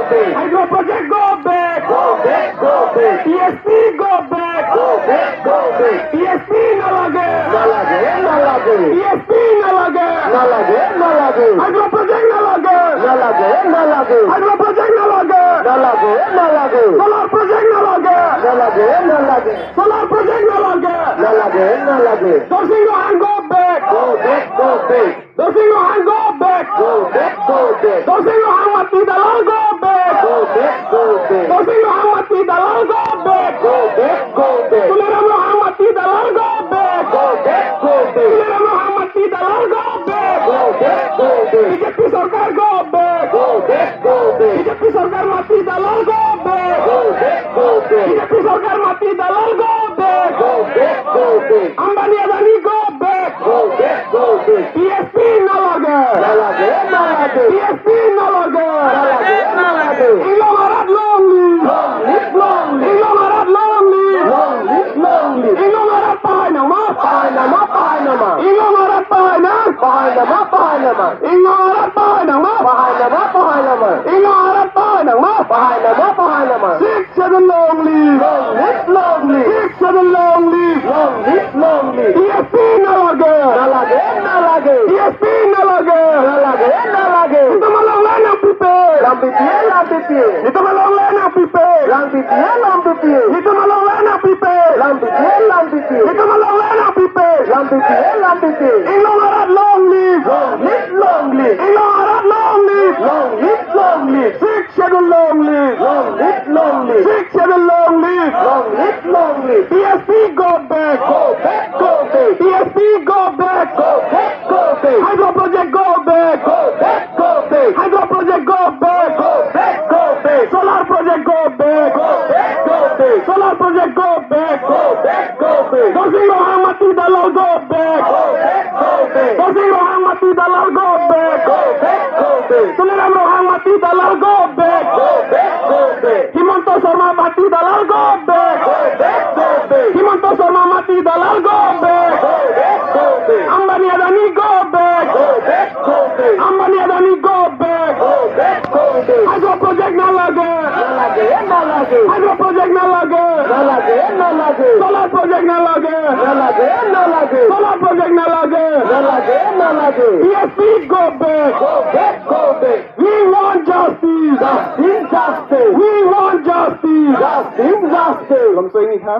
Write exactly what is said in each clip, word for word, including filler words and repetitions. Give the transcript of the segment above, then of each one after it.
Hydro project go back. Go back, go back. P S P go back. Go back, go back. P S P nalage. Nalage, nalage. P S P nalage. Nalage, nalage. Hydro project nalage. Nalage, nalage. Hydro project nalage. Nalage, nalage. Solar project nalage. Nalage, nalage. Solar project nalage. Nalage, nalage. Dorsing Ronghang go back. Go back, go back. Dorsing Ronghang go back. Go back, go back. Dorsing Ronghang mati dalal go back. Go back, go back. Dorsing Ronghang mati dalal go back. Go back, go back. Tuliram Ronghang mati dalal go back. Go back, go back. Tuliram Ronghang mati dalal go back. Go back, go back. B J P sorkar go back. Go back, go back. B J P sorkar mati dalal go back. Go back, go back. B J P sorkar mati dalal go back. Go back, go back. Ambani Adani go back. Go back, go back. P S P nalage. Nalage, nalage. P S P nalage. Nalage, nalage. Inglong arat long live. Long live, long live. Inglong arat long live. Long live, long live. Inglong arat pahai nangma. Pahai nangma, pahai nangma. Inglong arat pahai nang. Pahai nangma, pahai nangma. Inglong arat pahai nangma. Pahai nangma, pahai nangma. Inglong arat pahai nangma. Pahai nangma, pahai nangma. Sixth Schedule long live. Long live, long live. Sixth Schedule long live. Long live, long live. P S P nalage. Nalage, nalage. P S P nalage. Nalage, nalage. Netum alongle nangpipe. Lam pipiye, lam pipiye. Netum alongle nangpipe. Lam pipiye, lam pipiye. Netum alongle nangpipe. Lam pipiye, lam pipiye. Netum alongle nangpipe. Lam pipiye, lam pipiye. Inglong arat long live. Long live, long live. Inglong arat long live. Long live, long live. Sixth Schedule long live. Long live, long live. Sixth Schedule long live. Long live, long live. P S P go back. Go back, go back. P S P go back. Go back, go back. Hydro project go back. Go back, go back. Hydro project go back. Go back, go back. Solar project go back. Go back, go back. Solar project go back. Go back, go back. Dorsing Ronghang mati dalal go back. Go back, go back. Dorsing Ronghang mati dalal go back. Go back, go back. Tuliram Ronghang mati dalal go back. Go back, go back. Himanta Sarma mati dalal go back. Go back, go back. Himanta Sarma mati dalal go back. Go back, go back. Ambani Adani go back. Go back, go back. Ambani Adani go back. Go back, go back. Hydro project nalage. Nalage, nalage. Hydro project nalage. Nalage, nalage. Solar project nalage. Nalage, nalage. Solar project nalage. Nalage, nalage. P S P go back. Go back, go back. We want justice. Justice, justice. We want justice. Justice, justice. Lam so ini ha.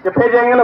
Kepejeng